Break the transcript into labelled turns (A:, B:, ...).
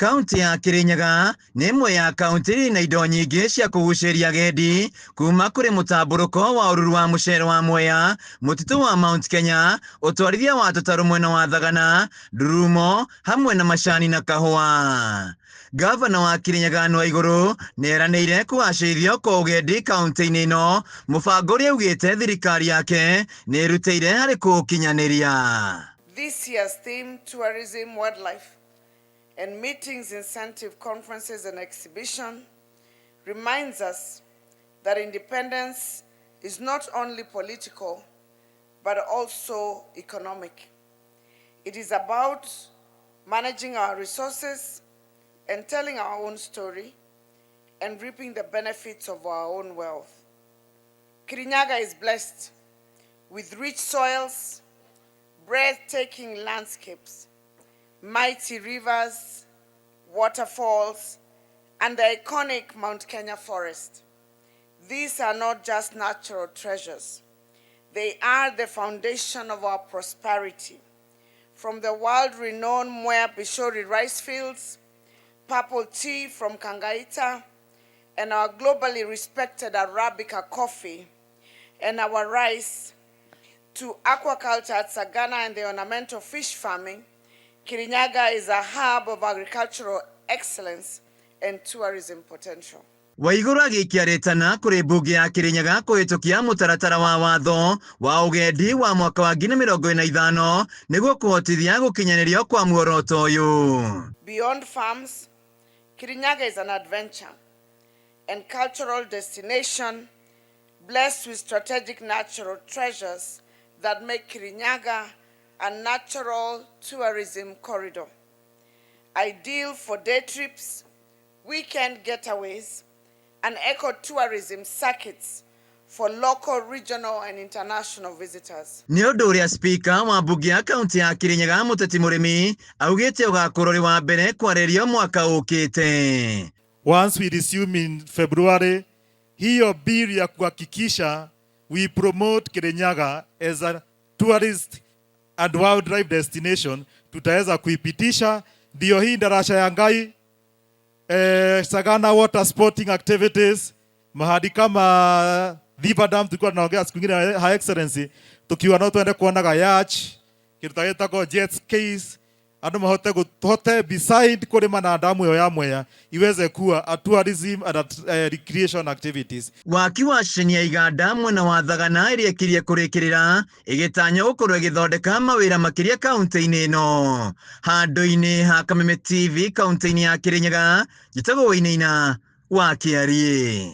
A: Kaunti ya Kirinyaga nĩ ĩmwe ya kaunti ĩrĩ na indo nyingĩ cia kũgucĩrĩria agendi kuma kũrĩ mũtambũrũko wa ũruru wa mũcere wa Mwea, mũtitũ wa Mount Kenya, ũtwarithia wa tũtarũ mwena wa Thagana, ndurumo hamwe na macani na kahũa. Gavana wa Kirinyaga Anne Waiguru nĩ eranĩire kũgacĩrithio kwa ũgendi kaunti-inĩ ĩno, mũbango ũrĩa augĩte thirikari yake nĩ ĩrutĩire harĩ kũũkinyanĩria.
B: This year's theme, Tourism, Wildlife, and Meetings, Incentive, Conferences, and Exhibition, reminds us that independence is not only political, but also economic. It is about managing our resources and telling our own story and reaping the benefits of our own wealth. Kirinyaga is blessed with rich soils, breathtaking landscapes, mighty rivers, waterfalls, and the iconic Mount Kenya forest. These are not just natural treasures. They are the foundation of our prosperity. From the world-renowned Mwea Pishori rice fields, purple tea from Kangaita, and our globally respected Arabica coffee, and our rice, to aquaculture at Sagana and the ornamental fish farming, Kirinyaga is a hub of agricultural excellence and tourism potential.
A: Waiguru agĩikia rĩtana kũrĩ mbunge ya Kirinyaga kũhĩtũkia mũtaratara wa watho wa ũgendi wa mwaka wa 2045 nĩguo kũhotithia gũkinyanĩrio kwa muoroto ũyũ.
B: Beyond farms, Kirinyaga is an adventure and cultural destination blessed with strategic natural treasures that make Kirinyaga a natural tourism corridor. Ideal for day trips, weekend getaways, and ecotourism circuits for local, regional, and international visitors.
A: Nĩ ũndũ ũrĩa spika wa mbunge ya kaunti ya Kirinyaga Mũteti Mũrĩmi augĩte ũgakorwo ũrĩ wa mbere kwarĩrio mwaka ũkĩte.
C: Once we resume in February, hiyo bill ya kuhakikisha we promote Kirinyaga as a tourist and wildlife destination tutaweza kuipitisha. Ndio hii Ndarasha ya Ngai, Sagana water sporting activities, mahali kama Thiba Dam tulikuwa tunaongea siku nyingine na Her Excellency tukiwa no twende kuonaga yacht kindu ta gĩtagwo jet skis, andu mahote tuhote beside kurima na damu ĩyo ya Mwea iweze kuwa a tourism and a recreation activities.
A: Waki wa ceceni ya iganda mwena wa Thagana ĩrĩa ĩkirie kũrĩkĩrĩra ĩgĩtanywo gũkorwo ĩgĩthondeka mawĩra makĩria kaunti-inĩ ĩno. Handũ-inĩ ha Kameme TV kaunti-inĩ ya Kirinyaga, njĩtagwo Wainaina wa Kĩariĩ.